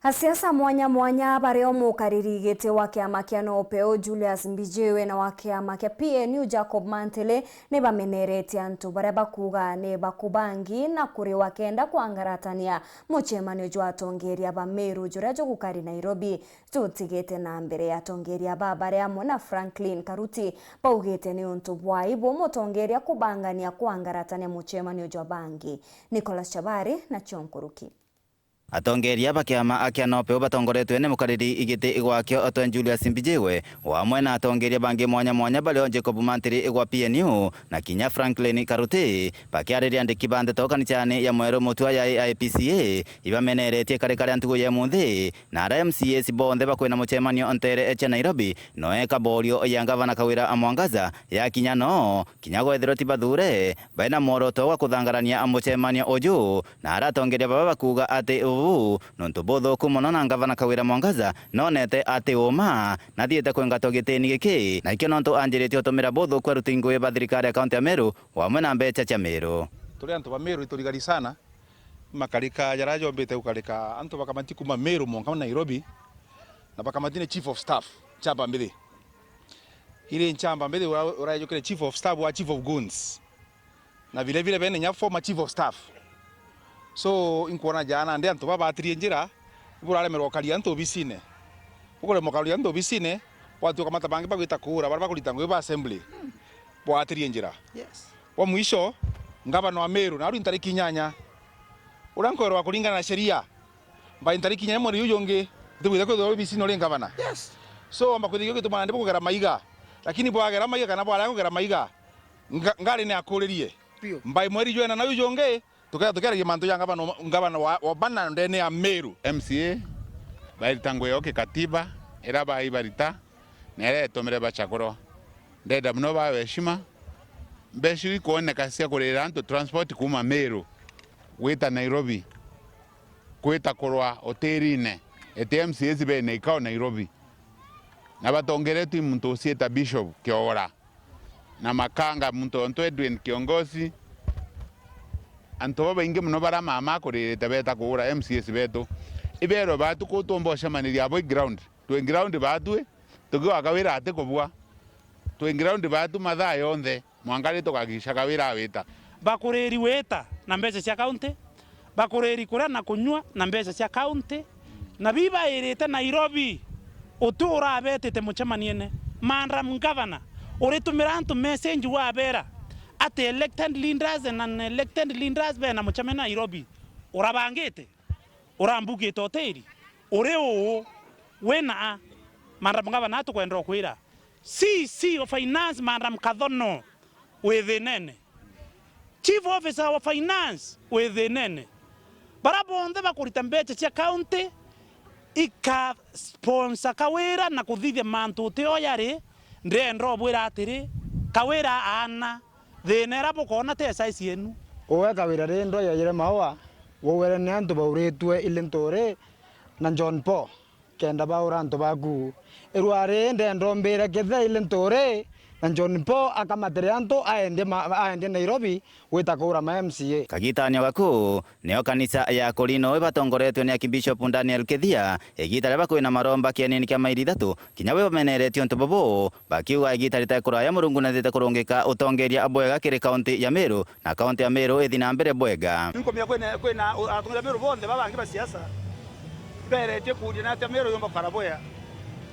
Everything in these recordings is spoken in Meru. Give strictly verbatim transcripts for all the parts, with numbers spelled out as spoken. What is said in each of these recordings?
Asiasa mwanya mwanya, bario mukariri giti wa kiama kia Nopeu Julius Mbijiwe na wa kiama kia P N U Jacob Mantili, ni bameneretie antu baria bakuuga ni bakubangi na kuriwa kenda kwangaratania mucemanio jwa atongeria ba Meru juria jugukari Nairobi. Jutigite na mbere, atongeria ba bari amwe na Franklin Karuti baugite ni untu bwa aibu mutongeria kubangania kwangaratania mucemanio jwa bangi. Nicholas Chabari na cio nkuruki. Atongeria ba kiama kia Nopeu batongoretwe ni mukariri giti gwakio Otwe Julius Mbijiwe, o amwe na atongeria bangi mwanya mwanya bario Jacob Mantiri gwa P N U na kinya Franklin Karuti, bakiariria andiki ba ndeto kanicani ya Mweru Mutua ya A I P C A, ibameneretie kari karia ntugu ya munthi, na aria M C As bonthe bakwina mucemanio ntere cia Nairobi, no eka borio ya ngavana Kawira Mwangaza yakinya no kinya gwethirwa ti bathure baina mworoto wa kuthangarania mucemanio uju, na aratongeria baba bakuuga ati uu nuntu buthuku mono, na ngavana Kawira Mwangaza nonete ati uma nathiite kwingatwa gitini giki, na ikio nontu anjiritie utumira buthuku aruti ngui ba thirikari ya kaunti ya Meru wamwe na mbeca cia Meru. Turi antu ba Meru iturigari sana, makarika jaria jombite gukarika antu bakamati kuma Meru mwanka Nairobi, na bakamati ni chief of staff, chamba mbithi. Iri nchamba mbithi ura-, urajukire chief of staff wa chief of goons. Na vile vile bene nya former chief of staff. So, inkwona jana ndi antu babaatirie njira, buraremerwa ukaria antu obisine. Bukuremwa ukaria antu obisine, bwatuika mata bangi bagwita kuura, baria bakurita ngugi ba assembly. Bwaatirie njira. Yes. Bwa mwisho, ngavana wa Meru, na aru ntariki inyanya. Uria nkwerwa kuringana na sheria, mbai ntariki inyanya mweri uyu ungi, ntibwithe kwithirwa obisine uri ngavana. Yes. So, wamba kwithirwa gituma ndi bukugera maiga. Lakini bwagera maiga kana bwarega kugera maiga, nga-, ngari ni akuririe. Biu. Mbai mweri jwena na uyu ungi, tukea-, tukiaragia mantu ja ngavana, ngavana wa, wa bana ndene ya Meru. M C A bairita ngugi yao kikatiba, iria baibarita, na iria itumire bachagurwa. Ndenda mono bawe heshima. Mbeca iu ikwoneka cia kurira antu transport kuuma Meru gwita Nairobi, gwita kurwa hotelini, iti M C As bene ikao Nairobi. Na batongeretwe i muntu uciita Bishop Kiogora, na Makanga, muntu ontu Edwin Kiongosi. Antu babaingi mono baria mama akuririte beeta kuura M C As betu. Ibeerwe baatu kuu tuumba ucemaniria abo i ground. Twi ground baatu i, tukiuga Kawira atikubua. Twi ground baatu mathaa yonthe, mwanka ri tukagica Kawira awita. Bakuriri wita na mbeca cia kaunti, bakuriri kuria na kunyua na mbeca cia kaunti, na bibairite Nairobi, uti urabetite mucemaniene. Madam Governor, uritumira antu message wabera ati elected leaders and unelected leaders bena mucemania Nairobi, urabangite? Urambugite hoteli? Uri uu? Wina a? Madam Governor, tukwenda ukwira, C C of Finance, Madam Kathono, wi thinene. Chief Officer wa Finance, wi thinene. Bara bonthe bakurita mbeca cia county, ika sponsor Kawira na kuthithia mantu uti o yari, ndenda ubwira atiri, Kawira aana, thina ira bukoona ti ya size yenu. Uwe Kawira ri ndwa yaire maua, waugere ni antu bauritue ile Nturi na John Paul, kenda baura antu baku. Irua ri ndenda umbire kethira ile Nturi na John Paul akamatire antu aendie ma-, aendie Nairobi gwita kuura ma M C A. Kagitanio gaku, nio kanisa ya Korino ibatongoretwe ni Archbishop Daniel Kithia, igita riria bakwina maromba kienini kia mairi ithatu, kinya we bameneretie untu bubu, bakiuga igita ritae kuraya Murungu nathiite kurungika utongeria bwega kiri kaunti ya Meru, na kaunti ya Meru ithi na mbere bwega. Inkumia kwina, kwina atongeria Meru bonthe baba bangi ba siasa beretie kuuria ni atia Meru yumba gukara bwea.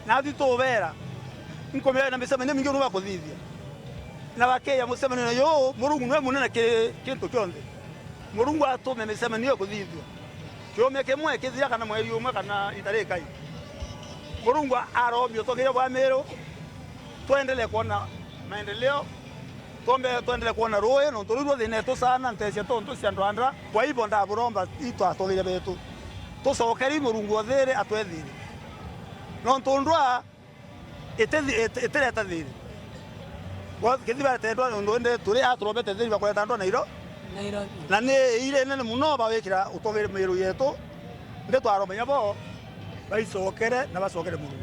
Nathi tubera, inkumia na micemanio mingi unu bakuthithia. Na bakeya mucemanio na yu, Murungu niwe munene kiri kintu kionthe. Murungu atume micemanio ikuthithua. Kiumia kimwe kithira kana mweri umwe kana ita rikai. Murungu aromia utongeria bwa Meru, twendelee kwona maendeleo, twombe, twendelee kwona rui, nontu rui rwo thina yetu sana, ntecia tontu cia ndwandra. Kwa hivyo ndaburomba itu atongeria betu, tucokeri Murungu o thiri atwethire. Nontu ndwa itithi-, iti-, itireta thiri. Bo-, kithi baretendwa nontu indi turi a turombete thiri bakureta ndwa Nairo-, Nairobi. Na ni ire nene muno bawikira utongeria Meru yetu. Ndi twaromenya bo baicokere na bacokere Murungu.